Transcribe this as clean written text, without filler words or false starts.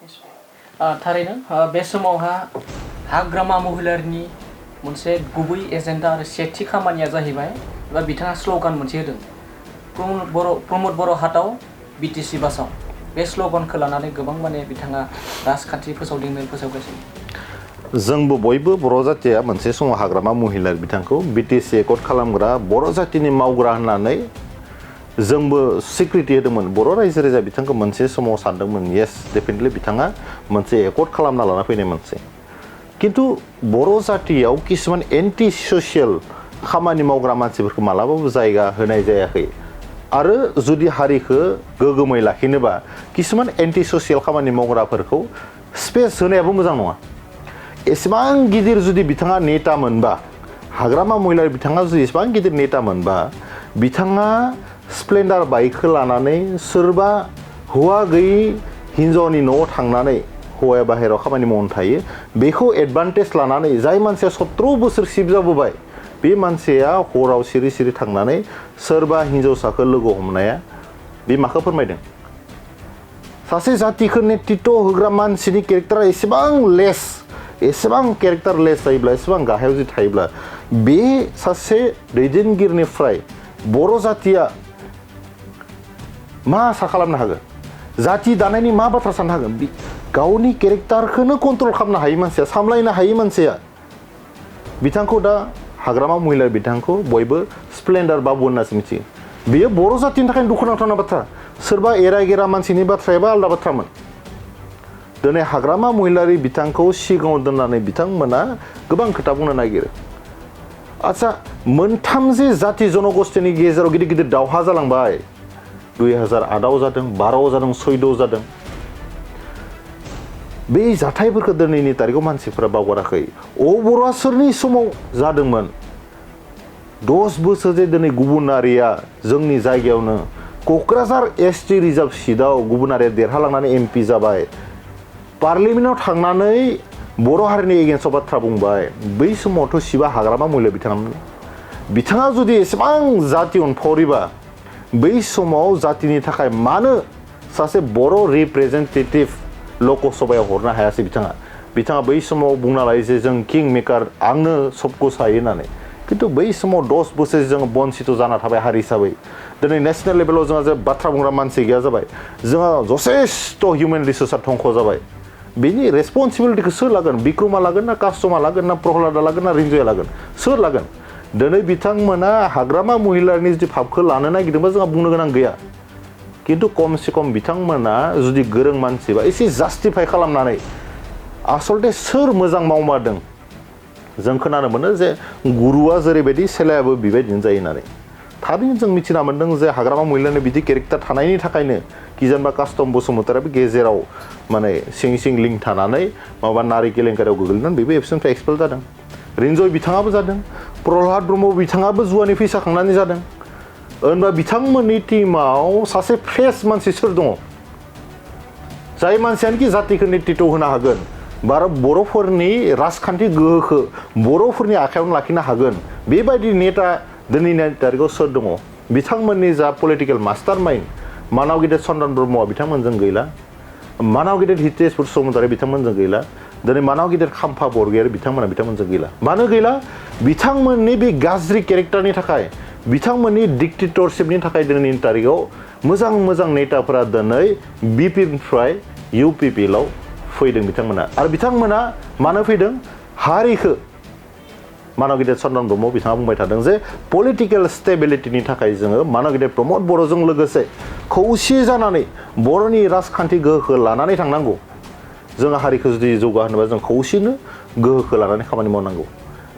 थारैनो बे समावहा हाग्रामा महिलारिनि मोनसे गुबै एजेन्डा आरो सेथि खामानिया जाहैबाय एबा बिथाङा स्ल'गान मोनसे होदों प्रमद बर' हाटआव बिटिसि बासाव बे स्ल'गानखौ लानानै गोबां माने बिथाङा राजखान्थि फोसावदों मेल फोसावगासिनो जोंबो बयबो बर' जातिया मोनसे समाव हाग्रामा महिलारि बिथांखौ बिटिसि एकर्ड खालामग्रा बर' जातिनि मावग्रा होननानै जोंबो स्वीकृति होदोंमोन बर' रायजो राजा बिथांखौ मोनसे समाव सानदोंमोन येस डेफिनेटलि बिथाङा मोनसे एकर्ड खालामना लाना फैनाय मोनसे किन्तु बर' जातियाव किसुमान एन्टि ससियेल खामानि मावग्रा मानसिफोरखौ मालाबाबो जायगा होनाय जायाखै आरो जुदि हारिखौ गोगोमै लाखिनोबा किसुमान एन्टि ससियेल खामानि मावग्राफोरखौ स्पेस होनायाबो मोजां नङा एसेबां गिदिर जुदि बिथाङा नेता मोनबा हाग्रामा महिलारि बिथाङा जुदि एसेबां गिदिर नेता मोनबा बिथाङा स्प्लेन्डार बाइकखौ लानानै सोरबा हौवा गैयै हिन्जावनि न'आव थांनानै हौवाया बाहेरायाव खामानि मावनो थायो बेखौ एडभान्टेज लानानै जाय मानसिया 17 बोसोर सिबजाबोबाय बे मानसिया हराव सिरि सिरि थांनानै सोरबा हिन्जावसाखौ लोगो हमनाया बे माखौ फोरमायदों सासे जातिखौ नेतृत्व होग्रा मानसिनि केरेक्टारा एसेबां केरेक्टार लेस जायोब्ला एसेबां गाहायाव जुदि थायोब्ला बे सासे दैदेनगिरिनिफ्राय बर' जातिया मा आसा खालामनो हागोन जाति दानायनि मा बाथ्रा साननो हागोन गावनि केरेक्टारखौनो कन्ट्रल खालामनो हायै मानसिया सामलायनो हायै मानसिया बिथांखौ दा हाग्रामा महिलारि बिथांखौ बयबो स्प्लेन्डार बाबु होननासो मिथियो बेयो बर' जातिनि थाखाय दुखुनांथावना बाथ्रा सोरबा एरायगेरा मानसिनि बाथ्रायाबा आलादा बाथ्रामोन दिनै हाग्रामा महिलारि बिथांखौ सिगाङाव दोननानै बिथांमोना गोबां खोथा बुंनो नागिरो आच्छा मोनथाम जे जाति जनगोष्ठीनि गेजेराव गिदिर गिदिर दावहा जालांबाय 2008आव जादों 12आव जादों 14आव जादों बे जाथायफोरखौ दिनैनि तारिखाव मानसिफोरा बावगाराखै बर'आ सोरनि समाव जादोंमोन 10 बोसोर जे दिनै गुबुनारिया जोंनि जायगायावनो क'क्राझार एसटि रिजार्भ सिटआव गुबुनारिया देरहालांनानै एमपि जाबाय पार्लियामेन्टआव थांनानै बर' हारिनि एगेन्स्टआव बाथ्रा बुंबाय बै समावथ' शिबा हाग्रामा महिला बिथाङा जुदि एसेबां जाति अनफावरिबा बै समाव जातिनि थाखाय मानो सासे बर' रिप्रेजेन्टेटिभ लकसभायाव हरनो हायासै बिथाङा बै समाव बुंना लायो जे जों किं मेकार आंनो सबको सायो होननानै किन्तु बै समाव 10 बोसोर जों बन्सित जाना थाबाय हारि हिसाबै दिनै नेसनेल लेभेलाव जोंहा जे बाथ्रा बुंग्रा मानसि गैया जाबाय जोंहा जथेस्थ ह्युमेन रिसोर्सआ धंख जाबाय बेनि रेसपन्सिबिलिटिखौ सोर लागोन बिक्रमा लागोन ना कास्टमा लागोन ना प्रहलादा लागोन ना रिन्जया लागोन सोर लागोन दिनै बिथांमोना हाग्रामा महिलारिनि जुदि फाबखौ लानो नागिरदोंबा जोंहा बुंनो गोनां गैया किन्तु खमसे खम बिथांमोना जुदि गोरों मानसिबा एसे जास्टिफाइ खालामनानै आसलते सोर मोजां मावमारदों जों खोनानो मोनो जे गुरुआ जेरैबायदि सेलायाबो बेबायदिनो जायो होननानै थारैनो जों मिथिना मोन्दों जे हाग्रामा महिलारिनि बिदि केरेक्टार थानायनि थाखायनो किजानबा कास्टम बसुमतारियाबो गेजेराव माने सिं सिं लिंक थानानै माबा नारि केलेंकारियाव गोग्लैनानै बेबो एबसेन्टनिफ्राय एक्सपेल जादों रिन्जय बिथाङाबो जादों प्रहलाद ब्रह्म बिथाङाबो जुवानि फैसा खांनानै जादों होनबा बिथांमोननि टीमाव सासे फ्रेश मानसि सोर दङ जाय मानसियानोखि जातिखौ नेतृत्व होनो हागोन बारा बर'फोरनि राजखान्थि गोहोखौ बर'फोरनि आखायावनो लाखिनो हागोन बेबायदि नेता दिनैनि तारिखाव सोर दङ बिथांमोननि जा पलिटिकेल मास्टार माइन्ड मानाव गिदिर चन्द्रन ब्रह्मआ बिथांमोनजों गैला मानाव गिदिर हितेश बसुमतारी बिथांमोनजों गैला दिनै मानाव गिदिर खाम्फा बरगयारि बिथांमोनजों गैला मानो गैला बिथांमोननि बे गाज्रि केरेक्टारनि थाखाय बिथांमोननि डिक्टेटरशिपनि थाखाय दिनैनि तारिखाव मोजां नेताफोरा दिनै बिपिनिफ्राय इउपिपिएलआव फैदों बिथांमोना आरो बिथांमोना मानो फैदों हारिखौ मानाव गिदिर चन्द्रन ब्रह्म बिथाङा बुंबाय थादों जे पलिटिकेल स्टेबिलिटिनि थाखाय जोङो मानाव गिदिर प्रमद बर'जों लोगोसे खौसे जानानै बर'नि राजखान्थि गोहोखौ लानानै थांनांगौ जों हारिखौ जुदि जौगाहोनोबा जों खौसेनो गोहोखौ लानानै खामानि मावनांगौ